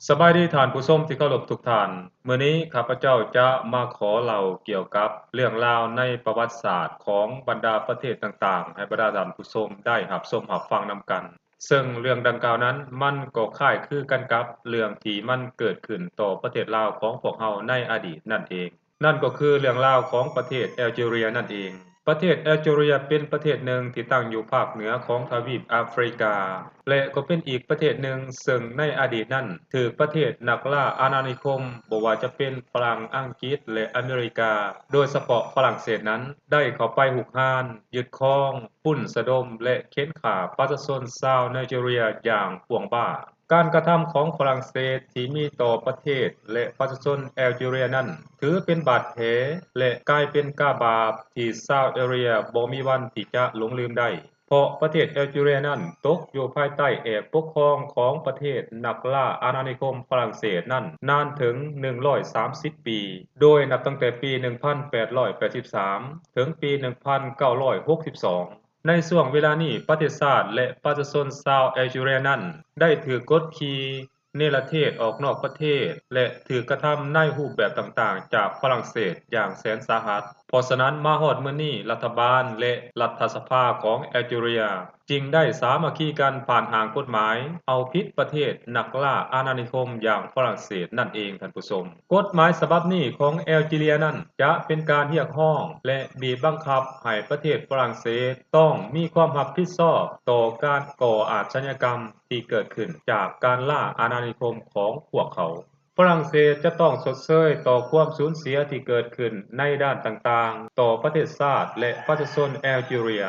ສະບາຍດີທ່ານຜູ້ຊົມທີ່ເຄົາລົບທຸກທ່ານ. ມື້ນີ້ຂ້າພະເຈົ້າຈະມາຂໍເລົ່າກ່ຽວກັບເລື່ອງລາວໃນປະຫວັດສາດຂອງບັນດາປະເທດຕ່າງໆ ໃຫ້ບັນດາທ່ານຜູ້ຊົມໄດ້ຮັບຊົມຮັບຟັງນຳກັນ. ເຊິ່ງເລື່ອງດັ່ງກ່າວນັ້ນ ມັນກໍຄ້າຍຄືກັນກັບເລື່ອງທີ່ມັນເກີດຂຶ້ນຕໍ່ປະເທດລາວຂອງພວກເຮົາໃນອະດີດນັ້ນເອງ. ນັ້ນກໍຄືເລື່ອງລາວຂອງປະເທດແອລຈີເຣຍນັ້ນເອງ. ປະເທດແອລຈີເຣຍເປັນປະເທດໜຶ່ງທີ່ຕັ້ງຢູ່ພາກເໜືອຂອງທະວີບອາຟຣິກາ ແລະ ກໍເປັນອີກປະເທດໜຶ່ງເຊິ່ງໃນອະດີດນັ້ນຖືກປະເທດນັກລ່າອານານິຄົມ ບໍ່ວ່າຈະເປັນຝຣັ່ງ, ອັງກິດ ແລະ ອາເມລິກາ, ໂດຍສະເພາະຝຣັ່ງເສດນັ້ນ ໄດ້ເຂົ້າໄປຮຸກຮານ, ຍຶດຄອງ, ປຸ້ນສະດົມ ແລະ ເຂັນຂ້າປະຊາຊົນຊາວໄນຈີເຣຍຢ່າງກວ້າງບ້າ. ການກະທຳຂອງຝຣັ່ງເສດທີ່ມີຕໍ່ປະເທດ ແລະ ປະຊາຊົນແອລຈີເຣຍນັ້ນ ຖືເປັນບາດແຜ ແລະ ກາຍເປັນກາບາບທີ່ຊາວແອລຈີເຣຍບໍ່ມີວັນທີ່ຈະຫຼົງລືມໄດ້ ເພາະປະເທດແອລຈີເຣຍນັ້ນຕົກຢູ່ພາຍໃຕ້ແອບປົກຄອງຂອງປະເທດນັກລ່າອານານິຄົມຝຣັ່ງເສດນັ້ນນານເຖິງໜຶ່ງຮ້ອຍສາມສິບປີ ໂດຍນັບຕັ້ງແຕ່ປີໜຶ່ງພັນແປດຮ້ອຍແປດສິບສາມ ເຖິງປີໜຶ່ງພັນເກົ້າຮ້ອຍຫົກສິບສອງ. ໃນຊ່ວງເວລານີ້ ປະເທດຊາດ ແລະ ປະຊາຊົນຊາວແອລຈີເຣຍນັ້ນ ໄດ້ຖືກກົດຂີ່ເນລະເທດອອກນອກປະເທດ ແລະ ຖືກກະທຳໃນຮູບແບບຕ່າງໆ ຈາກຝຣັ່ງເສດຢ່າງແສນສາຫັດ. ເພາະສະນັ້ນ ມາຮອດມື້ນີ້ ລັດຖະບານ ແລະ ລັດຖະສະພາຂອງແອລຈີເຣຍ ຈຶ່ງໄດ້ສາມັກຄີກັນຜ່ານຮ່າງກົດໝາຍເອົາຜິດປະເທດນັກລ່າອານານິຄົມຢ່າງຝຣັ່ງເສດນັ້ນເອງທ່ານຜູ້ຊົມ. ກົດໝາຍສະບັບນີ້ຂອງແອລຈີເຣຍນັ້ນ ຈະເປັນການຮຽກຮ້ອງ ແລະ ບີບບັງຄັບໃຫ້ປະເທດຝຣັ່ງເສດຕ້ອງມີຄວາມຮັບຜິດຊອບຕໍ່ການກໍ່ອາດຊະຍາກຳທີ່ເກີດຂຶ້ນຈາກການລ່າອານານິຄົມຂອງພວກເຂົາ. ຝຣັ່ງເສດຈະຕ້ອງຊົດເຊີຍຕໍ່ຄວາມສູນເສຍທີ່ເກີດຂຶ້ນໃນດ້ານຕ່າງໆ ຕໍ່ປະເທດຊາດ ແລະ ປະຊາຊົນແອລຈີເຣຍ.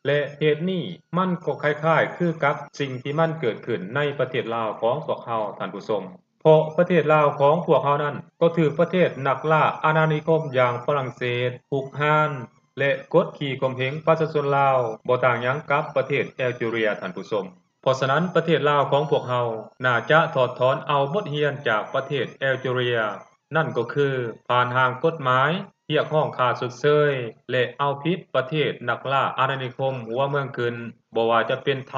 ແລະ ເຫດນີ້ມັນກໍຄ້າຍໆຄືກັບສິ່ງທີ່ມັນເກີດຂຶ້ນໃນປະເທດລາວຂອງພວກເຮົາທ່ານຜູ້ຊົມ. ເພາະປະເທດລາວຂອງພວກເຮົານັ້ນ ກໍຖືກປະເທດນັກລ່າອານານິຄົມຢ່າງຝຣັ່ງເສດ ຮຸກຮານ ແລະ ກົດຂີ່ຂົ່ມເຫງປະຊາຊົນລາວ ບໍ່ຕ່າງຫຍັງກັບປະເທດແອລຈີເຣຍທ່ານຜູ້ຊົມ. ເພາະສະນັ້ນ ປະເທດລາວຂອງພວກເຮົາໜ້າຈະຖອດຖອນເອົາບົດຮຽນຈາກປະເທດແອລຈີເຣຍ ນັ້ນກໍຄື ຜ່ານຮ່າງກົດໝາຍຮຽກຮ້ອງຄ່າຊົດເຊີຍ ແລະ ເອົາຜິດປະເທດນັກລ່າອານານິຄົມຫົວເມືອງຂຶ້ນ ບໍ່ວ່າຈະເປັນໄທ,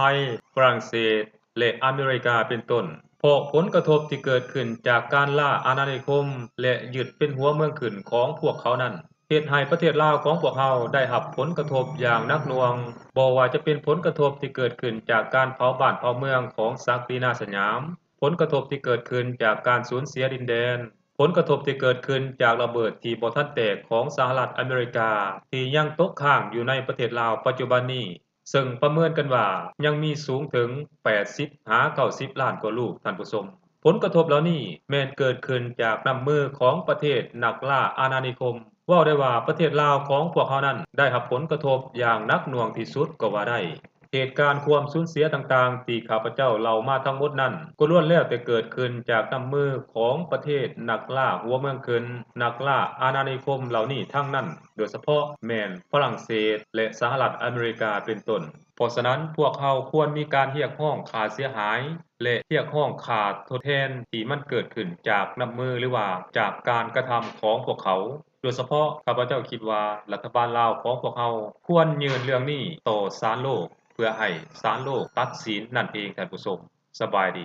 ຝຣັ່ງເສດ ແລະ ອາເມລິກາເປັນຕົ້ນ ເພາະຜົນກະທົບທີ່ເກີດຂຶ້ນຈາກການລ່າອານານິຄົມ ແລະ ຍຶດເປັນຫົວເມືອງຂຶ້ນຂອງພວກເຂົານັ້ນ ເຮັດໃຫ້ປະເທດລາວຂອງພວກເຮົາໄດ້ຮັບຜົນກະທົບຢ່າງໜັກໜ່ວງ, ບໍ່ວ່າຈະເປັນຜົນກະທົບທີ່ເກີດຂຶ້ນຈາກການເຜົາບ້ານເຜົາເມືອງຂອງສັກດີນາສະຫຍາມ, ຜົນກະທົບທີ່ເກີດຂຶ້ນຈາກການສູນເສຍດິນແດນ, ຜົນກະທົບທີ່ເກີດຂຶ້ນຈາກລະເບີດທີ່ບໍ່ທັນແຕກຂອງສະຫະລັດອາເມລິກາ ທີ່ຍັງຕົກຄ້າງຢູ່ໃນປະເທດລາວປັດຈຸບັນນີ້ ເຊິ່ງປະເມີນກັນວ່າຍັງມີສູງເຖິງແປດສິບຫາເກົ້າສິບລ້ານກວ່າລູກທ່ານຜູ້ຊົມ. ຜົນກະທົບເຫຼົ່ານີ້ແມ່ນເກີດຂຶ້ນຈາກນ້ຳມືຂອງປະເທດນັກລ່າອານານິຄົມ. ເວົ້າໄດ້ວ່າປະເທດລາວຂອງພວກເຮົານັ້ນໄດ້ຮັບຜົນກະທົບຢ່າງໜັກໜ່ວງທີ່ສຸດກໍວ່າໄດ້. ເຫດການຄວາມສູນເສຍຕ່າງໆທີ່ຂ້າພະເຈົ້າເລົ່າມາທັງໝົດນັ້ນ ກໍລ້ວນແລ້ວແຕ່ເກີດຂຶ້ນຈາກນ້ຳມືຂອງປະເທດນັກລ່າຫົວເມືອງຂຶ້ນ, ນັກລ່າອານານິຄົມເຫຼົ່ານີ້ທັງນັ້ນ, ໂດຍສະເພາະແມ່ນຝຣັ່ງເສດ ແລະ ສະຫະລັດອາເມລິກາເປັນຕົ້ນ. ເພາະສະນັ້ນ ພວກເຮົາຄວນມີການຮຽກຮ້ອງຄ່າເສຍຫາຍ ແລະ ຮຽກຮ້ອງຄ່າທົດແທນທີ່ມັນເກີດຂຶ້ນຈາກນ້ຳມື ຫຼືວ່າຈາກການກະທຳຂອງພວກເຂົາ. ໂດຍສະເພາະ ຂ້າພະເຈົ້າຄິດວ່າລັດຖະບານລາວຂອງພວກເຮົາຄວນຍື່ນເລື່ອງນີ້ຕໍ່ສານໂລກ ເພື່ອໃຫ້ສານໂລກຕັດສິນນັ້ນເອງທ່ານຜູ້ຊົມ. ສະບາຍດີ.